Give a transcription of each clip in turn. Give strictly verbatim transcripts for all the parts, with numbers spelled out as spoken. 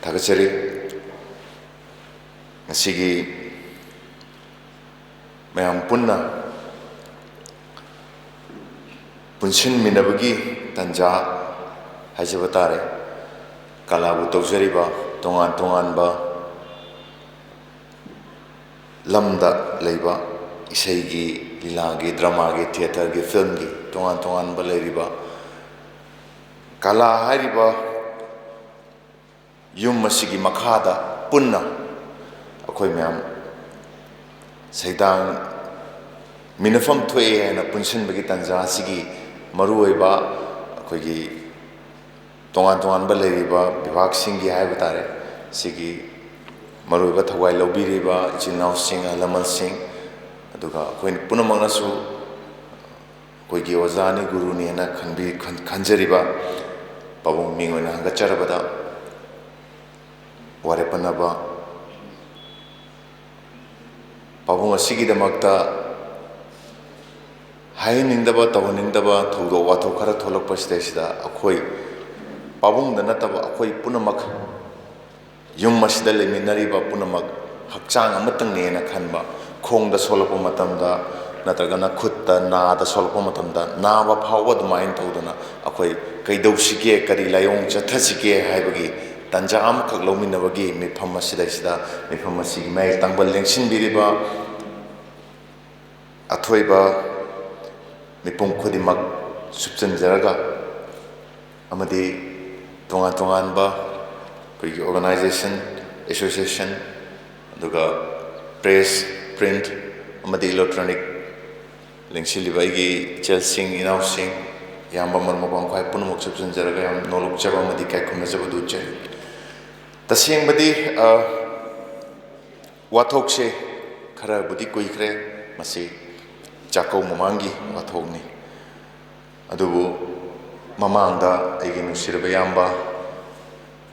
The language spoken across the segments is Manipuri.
ꯊꯥꯒꯠꯆꯔꯤ꯫ ꯉꯁꯤꯒꯤ ꯃꯌꯥꯝ ꯄꯨꯟꯅ ꯄꯨꯟꯁꯤꯟꯃꯤꯟꯅꯕꯒꯤ ꯇꯥꯟꯖꯥ ꯍꯥꯏꯖꯕ ꯇꯥꯔꯦ꯫ ꯀꯂꯥꯕꯨ ꯇꯧꯖꯔꯤꯕ ꯇꯣꯉꯥꯟ ꯇꯣꯉꯥꯟꯕ ꯂꯝꯗ ꯂꯩꯕ ꯏꯁꯩꯒꯤ, ꯂꯤꯂꯥꯒꯤ, ꯗ꯭ꯔꯃꯥꯒꯤ, ꯊꯤꯌꯦꯇꯔꯒꯤ, ꯐꯤꯂꯝꯒꯤ ꯇꯣꯉꯥꯟ ꯇꯣꯉꯥꯟꯕ ꯂꯩꯔꯤꯕ ꯀꯂꯥ ꯍꯥꯏꯔꯤꯕ ꯌꯨꯝ ꯑꯁꯤꯒꯤ ꯃꯈꯥꯗ ꯄꯨꯟꯅ ꯑꯩꯈꯣꯏ ꯃꯌꯥꯝ ꯁꯩꯗꯥꯡ ꯃꯤꯟꯅꯐꯝ ꯊꯣꯛꯑꯦ ꯍꯥꯏꯅ ꯄꯨꯟꯁꯤꯟꯕꯒꯤ ꯇꯥꯟꯖꯥ ꯑꯁꯤꯒꯤ ꯃꯔꯨꯑꯣꯏꯕ ꯑꯩꯈꯣꯏꯒꯤ ꯇꯣꯉꯥꯟ ꯇꯣꯉꯥꯟꯕ ꯂꯩꯔꯤꯕ ꯕꯤꯚꯥꯒꯁꯤꯡꯒꯤ ꯍꯥꯏꯕ ꯇꯥꯔꯦ, ꯁꯤꯒꯤ ꯃꯔꯨꯑꯣꯏꯕ ꯊꯧꯒꯥꯏ ꯂꯧꯕꯤꯔꯤꯕ ꯏꯆꯤꯜ ꯏꯅꯥꯎꯁꯤꯡ, ꯑꯍꯜ ꯂꯃꯟꯁꯤꯡ, ꯑꯗꯨꯒ ꯑꯩꯈꯣꯏ ꯄꯨꯝꯅꯃꯛꯅꯁꯨ ꯑꯩꯈꯣꯏꯒꯤ ꯑꯣꯖꯥꯅꯤ, ꯒꯨꯔꯨꯅꯤ ꯍꯥꯏꯅ ꯈꯟꯕꯤ-, ꯈꯟ-, ꯈꯟꯖꯔꯤꯕ ꯄꯥꯕꯨꯡ ꯃꯤꯡ ꯑꯣꯏꯅ ꯍꯪꯒꯠꯆꯔꯕꯗ ꯋꯥꯔꯦꯞ ꯄꯟꯅꯕ ꯄꯥꯕꯨꯡ ꯑꯁꯤꯒꯤꯗꯃꯛꯇ ꯍꯥꯏꯍꯟꯅꯤꯡꯗꯕ, ꯇꯧꯍꯟꯅꯤꯡꯗꯕ ꯊꯧꯗꯣꯛ ꯋꯥꯊꯣꯛ ꯈꯔ ꯊꯣꯛꯂꯛꯄꯁꯤꯗꯩꯁꯤꯗ ꯑꯩꯈꯣꯏ ꯄꯥꯕꯨꯡꯗ ꯅꯠꯇꯕ ꯑꯩꯈꯣꯏ ꯄꯨꯝꯅꯃꯛ, ꯌꯨꯝ ꯑꯁꯤꯗ ꯂꯩꯃꯤꯟꯅꯔꯤꯕ ꯄꯨꯝꯅꯃꯛ ꯍꯛꯆꯥꯡ ꯑꯃꯇꯪꯅꯦꯅ ꯈꯟꯕ, ꯈꯣꯡꯗ ꯁꯣꯛꯂꯛꯄ ꯃꯇꯝꯗ ꯅꯠꯇ꯭ꯔꯒꯅ ꯈꯨꯠꯇ ꯅꯥꯗ ꯁꯣꯛꯂꯛꯄ ꯃꯇꯝꯗ ꯅꯥꯕ ꯐꯥꯎꯕ ꯑꯗꯨꯃꯥꯏꯅ ꯇꯧꯗꯅ ꯑꯩꯈꯣꯏ ꯀꯩꯗꯧꯁꯤꯒꯦ, ꯀꯔꯤ ꯂꯥꯏꯑꯣꯡ ꯆꯠꯊꯁꯤꯒꯦ ꯍꯥꯏꯕꯒꯤ ꯇꯥꯟꯖꯥ ꯑꯃꯈꯛ ꯂꯧꯃꯤꯟꯅꯕꯒꯤ ꯃꯤꯐꯝ ꯑꯁꯤꯗꯩꯁꯤꯗ, ꯃꯤꯐꯝ ꯑꯁꯤꯒꯤ ꯃꯌꯥꯏ ꯇꯥꯡꯕꯜ ꯂꯦꯡꯁꯤꯟꯕꯤꯔꯤꯕ ꯑꯊꯣꯏꯕ ꯃꯤꯄꯨꯝ ꯈꯨꯗꯤꯡꯃꯛ ꯁꯨꯞꯆꯟꯖꯔꯒ ꯑꯃꯗꯤ ꯇꯣꯉꯥꯟ ꯇꯣꯉꯥꯟꯕ ꯑꯩꯈꯣꯏꯒꯤ organization, association, ꯑꯗꯨꯒ press, print ꯑꯃꯗꯤ electronic ꯂꯦꯡꯁꯤꯜꯂꯤꯕ ꯑꯩꯒꯤ ꯏꯆꯜꯁꯤꯡ, ꯏꯅꯥꯎꯁꯤꯡ, ꯏꯌꯥꯝꯕ, ꯃꯔꯨꯞ ꯃꯄꯥꯡ ꯈ꯭ꯋꯥꯏ ꯄꯨꯝꯅꯃꯛ ꯁꯨꯞꯆꯟꯖꯔꯒ ꯌꯥꯝ ꯅꯣꯂꯨꯛꯆꯕ ꯑꯃꯗꯤ ꯏꯀꯥꯏ ꯈꯨꯝꯅꯖꯕ ꯑꯗꯨ ꯎꯠꯆꯔꯤ꯫ ꯇꯁꯦꯡꯕꯗꯤ, ꯑ, ꯋꯥꯊꯣꯛꯁꯦ ꯈꯔꯕꯨꯗꯤ ꯀꯨꯏꯈ꯭ꯔꯦ, ꯃꯁꯤ ꯆꯥꯛꯀꯧ ꯃꯃꯥꯡꯒꯤ ꯋꯥꯊꯣꯛꯅꯤ꯫ ꯑꯗꯨꯕꯨ ꯃꯃꯥꯡꯗ ꯑꯩꯒꯤ ꯅꯨꯡꯁꯤꯔꯕ ꯏꯌꯥꯝꯕ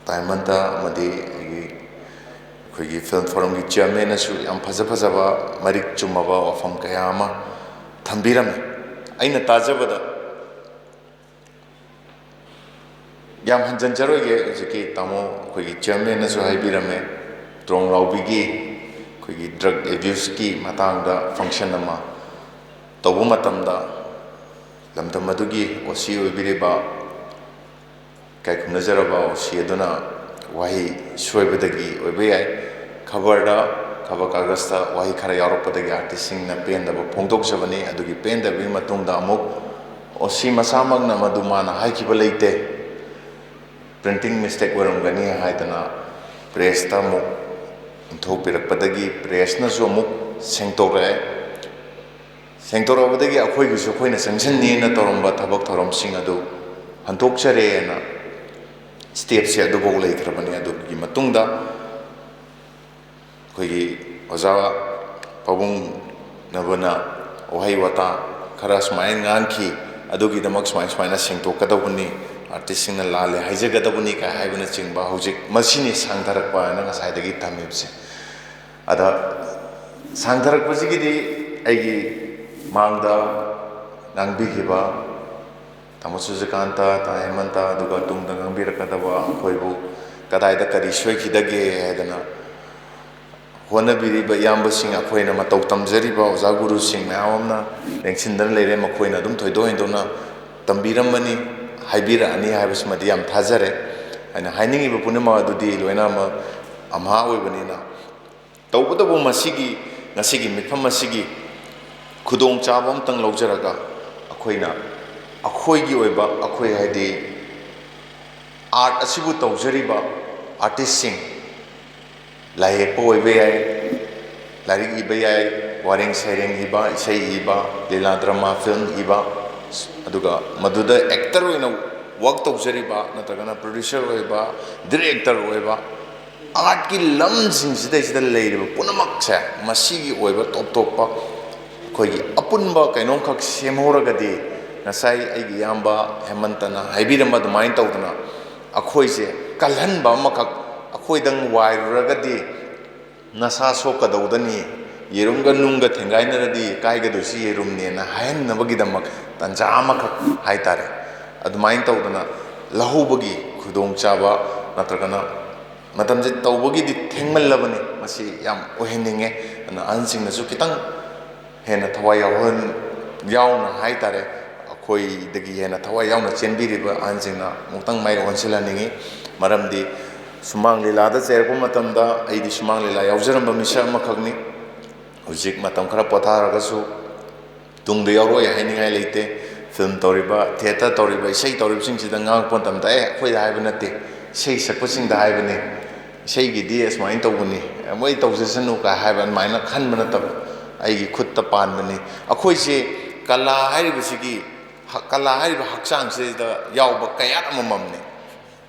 ꯇꯥꯏꯃꯟꯗ ꯑꯃꯗꯤ ꯑꯩꯒꯤ, ꯑꯩꯈꯣꯏꯒꯤ film forum ꯒꯤ chairman ꯅꯁꯨ ꯌꯥꯝ ꯐꯖ ꯐꯖꯕ ꯃꯔꯤꯛ ꯆꯨꯝꯃꯕ ꯋꯥꯐꯝ ꯀꯌꯥ ꯑꯃ ꯊꯝꯕꯤꯔꯝꯃꯤ꯫ ꯑꯩꯅ ꯇꯥꯖꯕꯗ ꯌꯥꯝ ꯍꯟꯖꯤꯟꯖꯔꯣꯏꯒꯦ꯫ ꯍꯧꯖꯤꯛꯀꯤ ꯇꯥꯃꯣ ꯑꯩꯈꯣꯏꯒꯤ ꯆꯤꯌꯔꯃꯦꯟꯅꯁꯨ ꯍꯥꯏꯕꯤꯔꯝꯃꯦ, ꯇ꯭ꯔꯣꯡꯂꯥꯎꯕꯤꯒꯤ ꯑꯩꯈꯣꯏꯒꯤ ꯗ꯭ꯔꯒ ꯑꯦꯕ꯭ꯌꯨꯁꯀꯤ ꯃꯇꯥꯡꯗ ꯐꯪꯁꯟ ꯑꯃ ꯇꯧꯕ ꯃꯇꯝꯗ ꯂꯝꯗꯝ ꯑꯗꯨꯒꯤ ꯑꯣ ꯁꯤ ꯑꯣꯏꯕꯤꯔꯤꯕ ꯏꯀꯥꯏ ꯈꯨꯝꯅꯖꯔꯕ ꯑꯣ ꯁꯤ ꯑꯗꯨꯅ ꯋꯥꯍꯩ ꯁꯣꯏꯕꯗꯒꯤ ꯑꯣꯏꯕ ꯌꯥꯏ, ꯈꯕꯔꯗ, ꯈꯕꯔ ꯀꯥꯒꯖꯇ ꯋꯥꯍꯩ ꯈꯔ ꯌꯥꯎꯔꯛꯄꯗꯒꯤ ꯑꯥꯔꯇꯤꯁꯁꯤꯡꯅ ꯄꯦꯟꯗꯕ ꯐꯣꯡꯗꯣꯛꯆꯕꯅꯤ꯫ ꯑꯗꯨꯒꯤ ꯄꯦꯟꯗꯕꯒꯤ ꯃꯇꯨꯡꯗ ꯑꯃꯨꯛ ꯑꯣ ꯁꯤ ꯃꯁꯥꯃꯛꯅ ꯃꯗꯨ ꯃꯥꯅ ꯍꯥꯏꯈꯤꯕ ꯂꯩꯇꯦ, ꯄ꯭ꯔꯤꯟꯇꯤꯡ ꯃꯤꯁꯇꯦꯛ ꯑꯣꯏꯔꯝꯒꯅꯤ ꯍꯥꯏꯗꯅ ꯄ꯭ꯔꯦꯁꯇ ꯑꯃꯨꯛ ꯏꯟꯊꯣꯛꯄꯤꯔꯛꯄꯗꯒꯤ ꯄ꯭ꯔꯦꯁꯅꯁꯨ ꯑꯃꯨꯛ ꯁꯦꯡꯗꯣꯔꯛꯑꯦ꯫ ꯁꯦꯡꯗꯣꯔꯛꯄꯗꯒꯤ ꯑꯩꯈꯣꯏꯒꯤꯁꯨ ꯑꯩꯈꯣꯏꯅ ꯆꯪꯁꯤꯟꯅꯤꯅ ꯇꯧꯔꯝꯕ ꯊꯕꯛ ꯊꯧꯔꯝꯁꯤꯡ ꯑꯗꯨ ꯍꯟꯗꯣꯛꯆꯔꯦꯅ ꯁ꯭ꯇꯦꯞꯁꯦ ꯑꯗꯨꯐꯥꯎ ꯂꯩꯈ꯭ꯔꯕꯅꯤ꯫ ꯑꯗꯨꯒꯤ ꯃꯇꯨꯡꯗ ꯑꯩꯈꯣꯏꯒꯤ ꯑꯣꯖꯥ ꯄꯥꯕꯨꯡꯅꯕꯅ ꯋꯥꯍꯩ ꯋꯥꯇꯥ ꯈꯔ ꯁꯨꯃꯥꯏꯅ ꯉꯥꯡꯈꯤ, ꯑꯗꯨꯒꯤꯗꯃꯛ ꯁꯨꯃꯥꯏ ꯁꯨꯃꯥꯏꯅ ꯁꯦꯡꯗꯣꯛꯀꯗꯧꯕꯅꯤ, ꯑꯥꯔꯇꯤꯁꯁꯤꯡꯅ ꯂꯥꯜꯂꯦ ꯍꯥꯏꯖꯒꯗꯕꯅꯤ ꯀꯥꯏ ꯍꯥꯏꯕꯅꯆꯤꯡꯕ꯫ ꯍꯧꯖꯤꯛ ꯃꯁꯤꯅꯤ ꯁꯥꯡꯊꯔꯛꯄ ꯍꯥꯏꯅ ꯉꯁꯥꯏꯗꯒꯤ ꯊꯝꯃꯤꯕꯁꯦ꯫ ꯑꯗ ꯁꯥꯡꯊꯔꯛꯄꯁꯤꯒꯤꯗꯤ ꯑꯩꯒꯤ ꯃꯥꯡꯗ ꯉꯥꯡꯕꯤꯈꯤꯕ ꯇꯥꯃꯣ ꯁꯨꯖꯀꯥꯟꯇ, ꯇꯥ ꯍꯦꯃꯟꯇ, ꯑꯗꯨꯒ ꯇꯨꯡꯗ ꯉꯥꯡꯕꯤꯔꯛꯀꯗꯕ ꯑꯩꯈꯣꯏꯕꯨ ꯀꯗꯥꯏꯗ ꯀꯔꯤ ꯁꯣꯏꯈꯤꯗꯒꯦ ꯍꯥꯏꯗꯅ ꯍꯣꯠꯅꯕꯤꯔꯤꯕ ꯏꯌꯥꯝꯕꯁꯤꯡ, ꯑꯩꯈꯣꯏꯅ ꯃꯇꯧ ꯇꯝꯖꯔꯤꯕ ꯑꯣꯖꯥ ꯒꯨꯔꯨꯁꯤꯡ ꯃꯌꯥꯝ ꯑꯃꯅ ꯂꯦꯡꯁꯤꯟꯗꯅ ꯂꯩꯔꯦ꯫ ꯃꯈꯣꯏꯅ ꯑꯗꯨꯝ ꯊꯣꯏꯗꯣꯛ ꯍꯦꯟꯗꯣꯛꯅ ꯇꯝꯕꯤꯔꯝꯃꯅꯤ, ꯍꯥꯏꯕꯤꯔꯛꯑꯅꯤ ꯍꯥꯏꯕꯁꯤꯃꯗꯤ ꯌꯥꯝ ꯊꯥꯖꯔꯦ꯫ ꯑꯩꯅ ꯍꯥꯏꯅꯤꯡꯉꯤꯕ ꯄꯨꯝꯅꯃꯛ ꯑꯗꯨꯗꯤ ꯂꯣꯏꯅꯃꯛ ꯑꯝꯍꯥ ꯑꯣꯏꯕꯅꯤꯅ, ꯇꯧꯕꯇꯕꯨ ꯃꯁꯤꯒꯤ, ꯉꯁꯤꯒꯤ ꯃꯤꯐꯝ ꯑꯁꯤꯒꯤ ꯈꯨꯗꯣꯡꯆꯥꯕ ꯑꯃꯇꯪ ꯂꯧꯖꯔꯒ, ꯑꯩꯈꯣꯏꯅ ꯑꯩꯈꯣꯏꯒꯤ ꯑꯣꯏꯕ, ꯑꯩꯈꯣꯏ ꯍꯥꯏꯗꯤ ꯑꯥꯔꯠ ꯑꯁꯤꯕꯨ ꯇꯧꯖꯔꯤꯕ ꯑꯥꯔꯇꯤꯁꯁꯤꯡ, ꯂꯥꯏ ꯌꯦꯛꯄ ꯑꯣꯏꯕ ꯌꯥꯏ, ꯂꯥꯏꯔꯤꯛ ꯏꯕ ꯌꯥꯏ, ꯋꯥꯔꯦꯡ ꯁꯩꯔꯦꯡ ꯏꯕ, ꯏꯁꯩ ꯏꯕ, ꯂꯤꯂꯥ ꯗ꯭ꯔꯃꯥ ꯐꯤꯂꯝ ꯏꯕ, ꯑꯗꯨꯒ ꯃꯗꯨꯗ ꯑꯦꯛꯇꯔ ꯑꯣꯏꯅ ꯋꯥꯔꯛ ꯇꯧꯖꯔꯤꯕ ꯅꯠꯇ꯭ꯔꯒꯅ ꯄ꯭ꯔꯣꯗ꯭ꯌꯨꯁꯔ ꯑꯣꯏꯕ, ꯗꯤꯔꯦꯛꯇꯔ ꯑꯣꯏꯕ, ꯑꯥꯔꯠꯀꯤ ꯂꯝꯁꯤꯡꯁꯤꯗꯩꯁꯤꯗ ꯂꯩꯔꯤꯕ ꯄꯨꯝꯅꯃꯛꯁꯦ ꯃꯁꯤꯒꯤ ꯑꯣꯏꯕ ꯇꯣꯞ ꯇꯣꯞꯄ ꯑꯩꯈꯣꯏꯒꯤ ꯑꯄꯨꯟꯕ ꯀꯩꯅꯣꯝꯈꯛ ꯁꯦꯝꯍꯧꯔꯒꯗꯤ, ꯉꯁꯥꯏ ꯑꯩꯒꯤ ꯏꯌꯥꯝꯕ ꯍꯦꯃꯟꯇꯅ ꯍꯥꯏꯕꯤꯔꯝꯕ ꯑꯗꯨꯃꯥꯏꯅ ꯇꯧꯗꯅ ꯑꯩꯈꯣꯏꯁꯦ ꯀꯜꯍꯟꯕ ꯑꯃꯈꯛ, ꯑꯩꯈꯣꯏꯗꯪ ꯋꯥꯏꯔꯨꯔꯒꯗꯤ ꯅꯁꯥ ꯁꯣꯛꯀꯗꯧꯗꯅꯤ, ꯌꯦꯔꯨꯝꯒ ꯅꯨꯡꯒ ꯊꯦꯡꯒꯥꯏꯅꯔꯗꯤ ꯀꯥꯏꯒꯗꯣꯏꯁꯤ ꯌꯦꯔꯨꯝꯅꯦꯅ ꯍꯥꯏꯍꯟꯅꯕꯒꯤꯗꯃꯛ ꯇꯥꯟꯖꯥ ꯑꯃꯈꯛ ꯍꯥꯏꯇꯥꯔꯦ꯫ ꯑꯗꯨꯃꯥꯏꯅ ꯇꯧꯗꯅ ꯂꯧꯍꯧꯕꯒꯤ ꯈꯨꯗꯣꯡꯆꯥꯕ, ꯅꯠꯇ꯭ꯔꯒꯅ ꯃꯇꯝꯁꯦ ꯇꯧꯕꯒꯤꯗꯤ ꯊꯦꯡꯃꯜꯂꯕꯅꯤ, ꯃꯁꯤ ꯌꯥꯝ ꯑꯣꯏꯍꯟꯅꯤꯡꯉꯦ꯫ ꯑꯗꯨꯅ ꯑꯍꯟꯁꯤꯡꯅꯁꯨ ꯈꯤꯇꯪ ꯍꯦꯟꯅ ꯊꯋꯥꯏ ꯌꯥꯎꯍꯟ-, ꯌꯥꯎꯅ ꯍꯥꯏ ꯇꯥꯔꯦ, ꯑꯩꯈꯣꯏꯗꯒꯤ ꯍꯦꯟꯅ ꯊꯋꯥꯏ ꯌꯥꯎꯅ ꯆꯦꯟꯕꯤꯔꯤꯕ ꯑꯍꯟꯁꯤꯡꯅ ꯑꯃꯨꯛꯇꯪ ꯃꯥꯏ ꯑꯣꯟꯁꯤꯜꯍꯟꯅꯤꯡꯉꯤ꯫ ꯃꯔꯝꯗꯤ ꯁꯨꯃꯥꯡ ꯂꯤꯂꯥꯗ ꯆꯦꯜꯂꯛꯄ ꯃꯇꯝꯗ ꯑꯩꯗꯤ ꯁꯨꯃꯥꯡ ꯂꯤꯂꯥ ꯌꯥꯎꯖꯔꯝꯕ ꯃꯤꯁꯛ ꯑꯃꯈꯛꯅꯤ꯫ ꯍꯧꯖꯤꯛ ꯃꯇꯝ ꯈꯔ ꯄꯣꯊꯥꯔꯒꯁꯨ ꯇꯨꯡꯗ ꯌꯥꯎꯔꯛꯑꯣꯏ ꯍꯥꯏꯅꯤꯡꯉꯥꯏ ꯂꯩꯇꯦ꯫ ꯐꯤꯂꯝ ꯇꯧꯔꯤꯕ, ꯊꯤꯌꯦꯇꯔ ꯇꯧꯔꯤꯕ, ꯏꯁꯩ ꯇꯧꯔꯤꯕꯁꯤꯡꯁꯤꯗ ꯉꯥꯡꯉꯛꯄ ꯃꯇꯝꯗ, "ꯑꯦ, ꯑꯩꯈꯣꯏꯗ ꯍꯥꯏꯕ ꯅꯠꯇꯦ, ꯏꯁꯩ ꯁꯛꯄꯁꯤꯡꯗ ꯍꯥꯏꯕꯅꯤ, ꯏꯁꯩꯒꯤꯗꯤ ꯑꯁꯨꯃꯥꯏꯅ ꯇꯧꯕꯅꯤ, ꯃꯣꯏ ꯇꯧꯖꯁꯅꯨ" ꯀꯥꯏ ꯍꯥꯏꯕ ꯑꯗꯨꯃꯥꯏꯅ ꯈꯟꯕ ꯅꯠꯇꯕ, ꯑꯩꯒꯤ ꯈꯨꯠꯇ ꯄꯥꯟꯕꯅꯤ꯫ ꯑꯩꯈꯣꯏꯁꯦ ꯀꯂꯥ ꯍꯥꯏꯔꯤꯕꯁꯤꯒꯤ, ꯀꯂꯥ ꯍꯥꯏꯔꯤꯕ ꯍꯛꯆꯥꯡꯁꯤꯗ ꯌꯥꯎꯕ ꯀꯌꯥꯠ ꯑꯃꯃꯝꯅꯤ꯫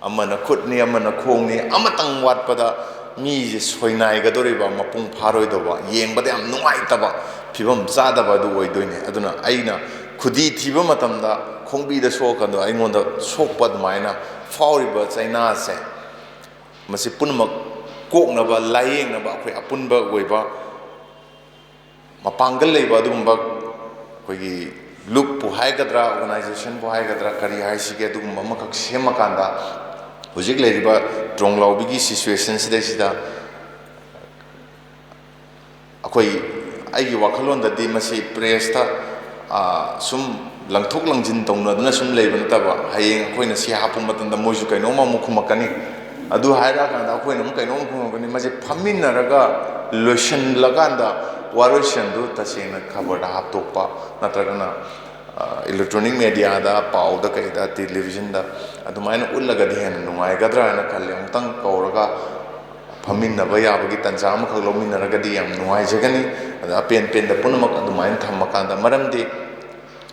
ꯑꯃꯅ ꯈꯨꯠꯅꯤ, ꯑꯃꯅ ꯈꯣꯡꯅꯤ, ꯑꯃꯇꯪ ꯋꯥꯠꯄꯗ ꯃꯤꯁꯦ ꯁꯣꯏꯅꯥꯏꯒꯗꯧꯔꯤꯕ, ꯃꯄꯨꯡ ꯐꯥꯔꯣꯏꯗꯧꯕ, ꯌꯦꯡꯕꯗ ꯌꯥꯝ ꯅꯨꯡꯉꯥꯏꯇꯕ, ꯐꯤꯕꯝ ꯆꯥꯗꯕ ꯑꯗꯨ ꯑꯣꯏꯗꯣꯏꯅꯦ꯫ ꯑꯗꯨꯅ ꯑꯩꯅ ꯈꯨꯗꯤ ꯊꯤꯕ ꯃꯇꯝꯗ ꯈꯣꯡꯕꯤꯗ ꯁꯣꯛꯀꯗꯣ ꯑꯩꯉꯣꯟꯗ ꯁꯣꯛꯄ ꯑꯗꯨꯃꯥꯏꯅ ꯐꯥꯎꯔꯤꯕ ꯆꯩꯅꯥꯁꯦ, ꯃꯁꯤ ꯄꯨꯝꯅꯃꯛ ꯀꯣꯛꯅꯕ, ꯂꯥꯏꯌꯦꯡꯅꯕ ꯑꯩꯈꯣꯏ ꯑꯄꯨꯟꯕ ꯑꯣꯏꯕ ꯃꯄꯥꯡꯒꯜ ꯂꯩꯕ ꯑꯗꯨꯒꯨꯝꯕ ꯑꯩꯈꯣꯏꯒꯤ ꯂꯨꯞꯄꯨ ꯍꯥꯏꯒꯗ꯭ꯔꯥ, ꯑꯣꯔꯒꯅꯥꯏꯖꯦꯁꯟꯕꯨ ꯍꯥꯏꯒꯗ꯭ꯔꯥ, ꯀꯔꯤ ꯍꯥꯏꯁꯤꯒꯦ, ꯑꯗꯨꯒꯨꯝꯕ ꯑꯃꯈꯛ ꯁꯦꯝꯃꯀꯥꯟꯗ ꯍꯧꯖꯤꯛ ꯂꯩꯔꯤꯕ ꯇ꯭ꯔꯣꯡꯂꯥꯎꯕꯤꯒꯤ ꯁꯤꯆꯨꯋꯦꯁꯟꯁꯤꯗꯩꯁꯤꯗ ꯑꯩꯈꯣꯏ, ꯑꯩꯒꯤ ꯋꯥꯈꯜꯂꯣꯟꯗꯗꯤ ꯃꯁꯤ ꯄ꯭ꯔꯦꯁꯇ, ꯑꯥ, ꯁꯨꯝ ꯂꯪꯊꯣꯛ ꯂꯪꯁꯤꯟ ꯇꯧꯅꯗꯨꯅ ꯁꯨꯝ ꯂꯩꯕ ꯅꯠꯇꯕ, ꯍꯌꯦꯡ ꯑꯩꯈꯣꯏꯅ ꯁꯤ ꯍꯥꯞꯄ ꯃꯇꯝꯗ ꯃꯣꯏꯁꯨ ꯀꯩꯅꯣꯝ ꯑꯃꯨꯛ ꯈꯨꯝꯃꯛꯀꯅꯤ꯫ ꯑꯗꯨ ꯍꯥꯏꯔꯛꯑꯀꯥꯟꯗ ꯑꯩꯈꯣꯏꯅ ꯑꯃꯨꯛ ꯀꯩꯅꯣꯝ ꯈꯨꯝꯃꯛꯀꯅꯤ꯫ ꯃꯁꯤ ꯐꯝꯃꯤꯟꯅꯔꯒ ꯂꯣꯏꯁꯤꯜꯂꯀꯥꯟꯗ ꯋꯥꯔꯣꯏꯁꯤꯟꯗꯨ ꯇꯁꯦꯡꯅ ꯈꯕꯔꯗ ꯍꯥꯞꯇꯣꯛꯄ ꯅꯠꯇ꯭ꯔꯒꯅ, ꯑ, ꯏꯂꯦꯛꯇ꯭ꯔꯣꯅꯤꯛ ꯃꯦꯗꯤꯌꯥꯗ, ꯄꯥꯎꯗ ꯀꯩꯗ, ꯇꯦꯂꯤꯚꯤꯖꯟꯗ ꯑꯗꯨꯃꯥꯏꯅ ꯎꯠꯂꯒꯗꯤ ꯍꯦꯟꯅ ꯅꯨꯡꯉꯥꯏꯒꯗ꯭ꯔꯥ ꯍꯥꯏꯅ ꯈꯜꯂꯤ꯫ ꯑꯃꯨꯛꯇꯪ ꯀꯧꯔꯒ ꯐꯝꯃꯤꯟꯅꯕ ꯌꯥꯕꯒꯤ ꯇꯥꯟꯖꯥ ꯑꯃꯈꯛ ꯂꯧꯃꯤꯟꯅꯔꯒꯗꯤ ꯌꯥꯝ ꯅꯨꯡꯉꯥꯏꯖꯒꯅꯤ꯫ ꯑꯗ ꯑꯄꯦꯟ ꯄꯦꯟꯗ ꯄꯨꯝꯅꯃꯛ ꯑꯗꯨꯃꯥꯏꯅ ꯊꯝꯃꯀꯥꯟꯗ, ꯃꯔꯝꯗꯤ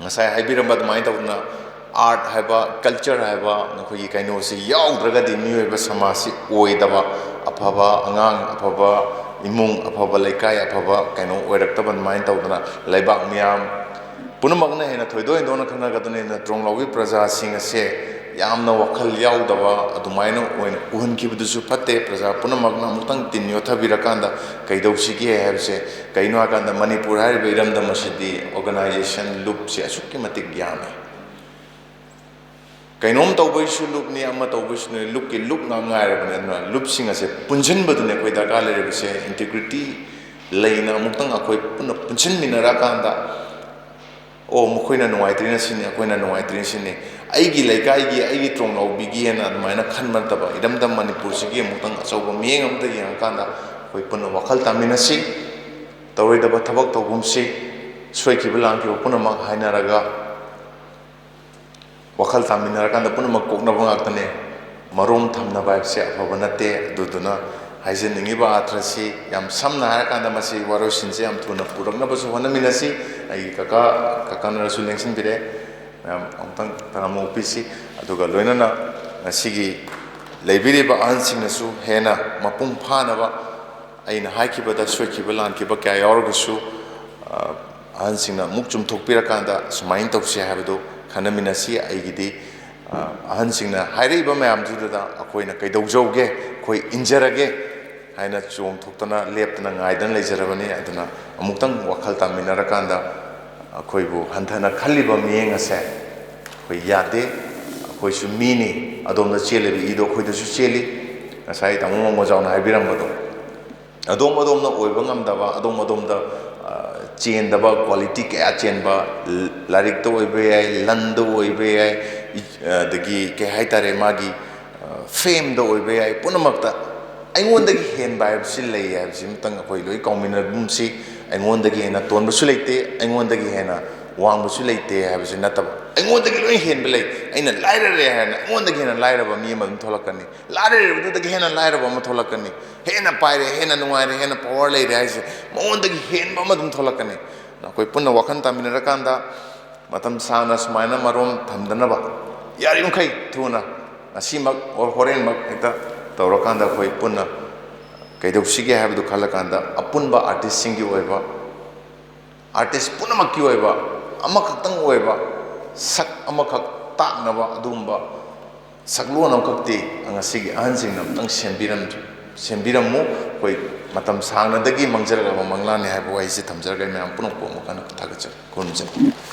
ꯉꯁꯥꯏ ꯍꯥꯏꯕꯤꯔꯝꯕ ꯑꯗꯨꯃꯥꯏꯅ ꯇꯧꯗꯅ ꯑꯥꯔꯠ ꯍꯥꯏꯕ, ꯀꯜꯆꯔ ꯍꯥꯏꯕ ꯅꯈꯣꯏꯒꯤ ꯀꯩꯅꯣꯁꯤ ꯌꯥꯎꯗ꯭ꯔꯒꯗꯤ ꯃꯤꯑꯣꯏꯕ ꯁꯃꯥꯖꯁꯤ ꯑꯣꯏꯗꯕ, ꯑꯐꯕ ꯑꯉꯥꯡ, ꯑꯐꯕ ꯏꯃꯨꯡ, ꯑꯐꯕ ꯂꯩꯀꯥꯏ, ꯑꯐꯕ ꯀꯩꯅꯣ ꯑꯣꯏꯔꯛꯇꯕ ꯑꯗꯨꯃꯥꯏꯅ ꯇꯧꯗꯅ ꯂꯩꯕꯥꯛ ꯃꯤꯌꯥꯝ ꯄꯨꯝꯅꯃꯛꯅ ꯍꯦꯟꯅ ꯊꯣꯏꯗꯣꯛ ꯍꯦꯟꯗꯣꯛꯅ ꯈꯪꯅꯒꯗꯕꯅꯤ꯫ ꯅꯠꯇ꯭ꯔꯣꯡꯂꯥꯎꯕꯤ ꯄ꯭ꯔꯖꯥꯁꯤꯡ ꯑꯁꯦ ꯌꯥꯝꯅ ꯋꯥꯈꯜ ꯌꯥꯎꯗꯕ ꯑꯗꯨꯃꯥꯏꯅ ꯑꯣꯏꯅ ꯎꯍꯟꯈꯤꯕꯗꯨꯁꯨ ꯐꯠꯇꯦ꯫ ꯄ꯭ꯔꯖꯥ ꯄꯨꯝꯅꯃꯛꯅ ꯑꯃꯨꯛꯇꯪ ꯇꯤꯟ ꯌꯣꯠꯊꯕꯤꯔꯀꯥꯟꯗ ꯀꯩꯗꯧꯁꯤꯒꯦ ꯍꯥꯏꯕꯁꯦ, ꯀꯩꯅꯣ ꯍꯥꯏꯀꯥꯟꯗ ꯃꯅꯤꯄꯨꯔ ꯍꯥꯏꯔꯤꯕ ꯏꯔꯝꯗꯝ ꯑꯁꯤꯗꯤ ꯑꯣꯔꯒꯅꯥꯏꯖꯦꯁꯟ ꯂꯨꯞꯁꯦ ꯑꯁꯨꯛꯀꯤ ꯃꯇꯤꯛ ꯌꯥꯝꯃꯤ꯫ ꯀꯩꯅꯣꯝ ꯇꯧꯕꯩꯁꯨ ꯂꯨꯞꯅꯤ, ꯑꯃ ꯇꯧꯕꯩꯁꯨ ꯂꯨꯞꯀꯤ ꯂꯨꯞ ꯉꯥꯛ ꯉꯥꯏꯔꯕꯅꯤ꯫ ꯑꯗꯨꯅ ꯂꯨꯞꯁꯤꯡ ꯑꯁꯦ ꯄꯨꯟꯁꯤꯟꯕꯗꯨꯅꯦ ꯑꯩꯈꯣꯏ ꯗꯔꯀꯥꯔ ꯂꯩꯔꯤꯕꯁꯦ꯫ ꯏꯟꯇꯤꯒ꯭ꯔꯤꯇꯤ ꯂꯩꯅ ꯑꯃꯨꯛꯇꯪ ꯑꯩꯈꯣꯏ ꯄꯨꯟꯅ ꯄꯨꯟꯁꯤꯟꯃꯤꯟꯅꯔꯀꯥꯟꯗ, ꯑꯣ, ꯃꯈꯣꯏꯅ ꯅꯨꯡꯉꯥꯏꯇ꯭ꯔꯤꯅ ꯁꯤꯅꯤ, ꯑꯩꯈꯣꯏꯅ ꯅꯨꯡꯉꯥꯏꯇ꯭ꯔꯤꯅ ꯁꯤꯅꯤ, ꯑꯩꯒꯤ ꯂꯩꯀꯥꯏꯒꯤ, ꯑꯩꯒꯤ ꯇ꯭ꯔꯣꯡꯂꯥꯎꯕꯤꯒꯤ ꯍꯥꯏꯅ ꯑꯗꯨꯃꯥꯏꯅ ꯈꯟꯕ ꯅꯠꯇꯕ, ꯏꯔꯝꯗꯝ ꯃꯅꯤꯄꯨꯔꯁꯤꯒꯤ ꯑꯃꯨꯛꯇꯪ ꯑꯆꯧꯕ ꯃꯤꯠꯌꯦꯡ ꯑꯃꯗ ꯌꯦꯡꯉꯀꯥꯟꯗ ꯑꯩꯈꯣꯏ ꯄꯨꯟꯅ ꯋꯥꯈꯜ ꯇꯥꯃꯤꯟꯅꯁꯤ꯫ ꯇꯧꯔꯣꯏꯗꯕ ꯊꯕꯛ ꯇꯧꯒꯨꯝꯁꯤ꯫ ꯁꯣꯏꯈꯤꯕ ꯂꯥꯟꯈꯤꯕ ꯄꯨꯝꯅꯃꯛ ꯍꯥꯏꯅꯔꯒ, ꯋꯥꯈꯜ ꯇꯥꯃꯤꯟꯅꯔꯀꯥꯟꯗ ꯄꯨꯝꯅꯃꯛ ꯀꯣꯛꯅꯕ ꯉꯥꯛꯇꯅꯦ꯫ ꯃꯔꯣꯝ ꯊꯝꯅꯕ ꯍꯥꯏꯕꯁꯦ ꯑꯐꯕ ꯅꯠꯇꯦ꯫ ꯑꯗꯨꯗꯨꯅ ꯍꯥꯏꯖꯅꯤꯡꯉꯤꯕ ꯑꯥꯔꯊꯁꯤ ꯌꯥꯝ ꯁꯝꯅ ꯍꯥꯏꯔꯀꯥꯟꯗ ꯃꯁꯤ ꯋꯥꯔꯣꯏꯁꯤꯟꯁꯦ ꯌꯥꯝ ꯊꯨꯅ ꯄꯨꯔꯛꯅꯕꯁꯨ ꯍꯣꯠꯅꯃꯤꯟꯅꯁꯤ꯫ ꯑꯩꯒꯤ ꯀꯀꯥ, ꯀꯀꯥꯅꯔꯁꯨ ꯂꯦꯡꯁꯤꯟꯕꯤꯔꯦ꯫ ꯃꯌꯥꯝ ꯑꯃꯨꯛꯇꯪ ꯇꯔꯥꯝꯅ ꯑꯣꯛꯄꯤꯁꯤ꯫ ꯑꯗꯨꯒ ꯂꯣꯏꯅꯅ ꯉꯁꯤꯒꯤ ꯂꯩꯕꯤꯔꯤꯕ ꯑꯍꯜꯁꯤꯡꯅꯁꯨ ꯍꯦꯟꯅ ꯃꯄꯨꯡ ꯐꯥꯅꯕ, ꯑꯩꯅ ꯍꯥꯏꯈꯤꯕꯗ ꯁꯣꯏꯈꯤꯕ ꯂꯥꯟꯈꯤꯕ ꯀꯌꯥ ꯌꯥꯎꯔꯒꯁꯨ, ꯑ, ꯑꯍꯟꯁꯤꯡꯅ ꯑꯃꯨꯛ ꯆꯨꯝꯊꯣꯛꯄꯤꯔꯀꯥꯟꯗ ꯁꯨꯃꯥꯏꯅ ꯇꯧꯁꯤ ꯍꯥꯏꯕꯗꯨ ꯈꯟꯅꯃꯤꯟꯅꯁꯤ꯫ ꯑꯩꯒꯤꯗꯤ, ꯑ, ꯑꯍꯟꯁꯤꯡꯅ ꯍꯥꯏꯔꯛꯏꯕ ꯃꯌꯥꯝꯗꯨꯗ ꯑꯩꯈꯣꯏꯅ ꯀꯩꯗꯧꯖꯧꯒꯦ, ꯑꯩꯈꯣꯏ ꯏꯟꯖꯔꯒꯦ ꯍꯥꯏꯅ ꯆꯣꯡꯊꯣꯛꯇꯅ ꯂꯦꯞꯇꯅ ꯉꯥꯏꯗꯅ ꯂꯩꯖꯔꯕꯅꯤ꯫ ꯑꯗꯨꯅ ꯑꯃꯨꯛꯇꯪ ꯋꯥꯈꯜ ꯇꯥꯃꯤꯟꯅꯔꯀꯥꯟꯗ ꯑꯩꯈꯣꯏꯕꯨ ꯍꯟꯊꯅ ꯈꯜꯂꯤꯕ ꯃꯤꯠꯌꯦꯡ ꯑꯁꯦ ꯑꯩꯈꯣꯏ ꯌꯥꯗꯦ꯫ ꯑꯩꯈꯣꯏꯁꯨ ꯃꯤꯅꯤ, ꯑꯗꯣꯝꯗ ꯆꯦꯜꯂꯤꯕ ꯏꯗꯣ ꯑꯩꯈꯣꯏꯗꯁꯨ ꯆꯦꯜꯂꯤ꯫ ꯉꯁꯥꯏ ꯇꯥꯃꯣ ꯃꯪꯒꯣꯜꯖꯥꯎꯅ ꯍꯥꯏꯕꯤꯔꯝꯕꯗꯣ, ꯑꯗꯣꯝ ꯑꯗꯣꯝꯅ ꯑꯣꯏꯕ ꯉꯝꯗꯕ, ꯑꯗꯣꯝ ꯑꯗꯣꯝꯗ, ꯑ, ꯆꯦꯟꯗꯕ, ꯀ꯭ꯋꯥꯂꯤꯇꯤ ꯀꯌꯥ ꯆꯦꯟꯕ, ꯂ-, ꯂꯥꯏꯔꯤꯛꯇ ꯑꯣꯏꯕ ꯌꯥꯏ, ꯂꯟꯗ ꯑꯣꯏꯕ ꯌꯥꯏ, ꯏ-, ꯑꯗꯒꯤ ꯀꯩ ꯍꯥꯏꯇꯥꯔꯦ, ꯃꯥꯒꯤ, ꯑ, ꯐꯦꯝꯗ ꯑꯣꯏꯕ ꯌꯥꯏ, ꯄꯨꯝꯅꯃꯛꯇ ꯑꯩꯉꯣꯟꯗꯒꯤ ꯍꯦꯟꯕ ꯍꯥꯏꯕꯁꯤ ꯂꯩ ꯍꯥꯏꯕꯁꯤ ꯑꯃꯇꯪ ꯑꯩꯈꯣꯏ ꯂꯣꯏ ꯀꯥꯎꯃꯤꯟꯅꯒꯨꯝꯁꯤ꯫ ꯑꯩꯉꯣꯟꯗꯒꯤ ꯍꯦꯟꯅ ꯇꯣꯟꯕꯁꯨ ꯂꯩꯇꯦ, ꯑꯩꯉꯣꯟꯗꯒꯤ ꯍꯦꯟꯅ ꯋꯥꯡꯕꯁꯨ ꯂꯩꯇꯦ ꯍꯥꯏꯕꯁꯤ ꯅꯠꯇꯕ, ꯑꯩꯉꯣꯟꯗꯒꯤ ꯂꯣꯏ ꯍꯦꯟꯕ ꯂꯩ꯫ ꯑꯩꯅ ꯂꯥꯏꯔꯔꯦ ꯍꯥꯏꯅ ꯑꯩꯉꯣꯟꯗꯒꯤ ꯍꯦꯟꯅ ꯂꯥꯏꯔꯕ ꯃꯤ ꯑꯃ ꯑꯗꯨꯝ ꯊꯣꯛꯂꯛꯀꯅꯤ, ꯂꯥꯏꯔꯔꯤꯕꯗꯨꯗꯒꯤ ꯍꯦꯟꯅ ꯂꯥꯏꯔꯕ ꯑꯃ ꯊꯣꯛꯂꯛꯀꯅꯤ꯫ ꯍꯦꯟꯅ ꯄꯥꯏꯔꯦ, ꯍꯦꯟꯅ ꯅꯨꯡꯉꯥꯏꯔꯦ, ꯍꯦꯟꯅ ꯄꯋꯥꯔ ꯂꯩꯔꯦ ꯍꯥꯏꯁꯦ ꯃꯉꯣꯟꯗꯒꯤ ꯍꯦꯟꯕ ꯑꯃ ꯑꯗꯨꯝ ꯊꯣꯛꯂꯛꯀꯅꯤ꯫ ꯑꯩꯈꯣꯏ ꯄꯨꯟꯅ ꯋꯥꯈꯜ ꯇꯥꯃꯤꯟꯅꯔꯀꯥꯟꯗ ꯃꯇꯝ ꯁꯥꯡꯅ ꯁꯨꯃꯥꯏꯅ ꯃꯔꯣꯝ ꯊꯝꯗꯅꯕ ꯌꯥꯔꯤꯃꯈꯩ ꯊꯨꯅ ꯉꯁꯤꯃꯛ ꯑꯣꯔ ꯍꯣꯔꯦꯟꯃꯛ ꯍꯦꯛꯇ ꯇꯧꯔꯀꯥꯟꯗ ꯑꯩꯈꯣꯏ ꯄꯨꯟꯅ ꯀꯩꯗꯧꯁꯤꯒꯦ ꯍꯥꯏꯕꯗꯨ ꯈꯜꯂꯀꯥꯟꯗ ꯑꯄꯨꯟꯕ ꯑꯥꯔꯇꯤꯁꯁꯤꯡꯒꯤ ꯑꯣꯏꯕ, ꯑꯥꯔꯇꯤꯁ ꯄꯨꯝꯅꯃꯛꯀꯤ ꯑꯣꯏꯕ, ꯑꯃꯈꯛꯇꯪ ꯑꯣꯏꯕ ꯁꯛ ꯑꯃꯈꯛ ꯇꯥꯛꯅꯕ ꯑꯗꯨꯒꯨꯝꯕ ꯁꯛꯂꯣꯟ ꯑꯃꯈꯛꯇꯤ ꯉꯁꯤꯒꯤ ꯑꯍꯟꯁꯤꯡꯅ ꯑꯃꯨꯛꯇꯪ ꯁꯦꯝꯕꯤꯔꯝ-, ꯁꯦꯝꯕꯤꯔꯝꯃꯨ꯫ ꯑꯩꯈꯣꯏ ꯃꯇꯝ ꯁꯥꯡꯅꯗꯒꯤ ꯃꯥꯡꯖꯔꯛꯂꯕ ꯃꯪꯂꯥꯟꯅꯤ ꯍꯥꯏꯕ ꯋꯥꯍꯩꯁꯤ ꯊꯝꯖꯔꯒ ꯑꯩ ꯃꯌꯥꯝ ꯄꯨꯝꯅꯃꯛꯄꯨ ꯑꯃꯨꯛ ꯍꯟꯅ ꯊꯥꯒꯠꯆꯔꯤ꯫ ꯈꯨꯔꯨꯝꯖꯔꯤ꯫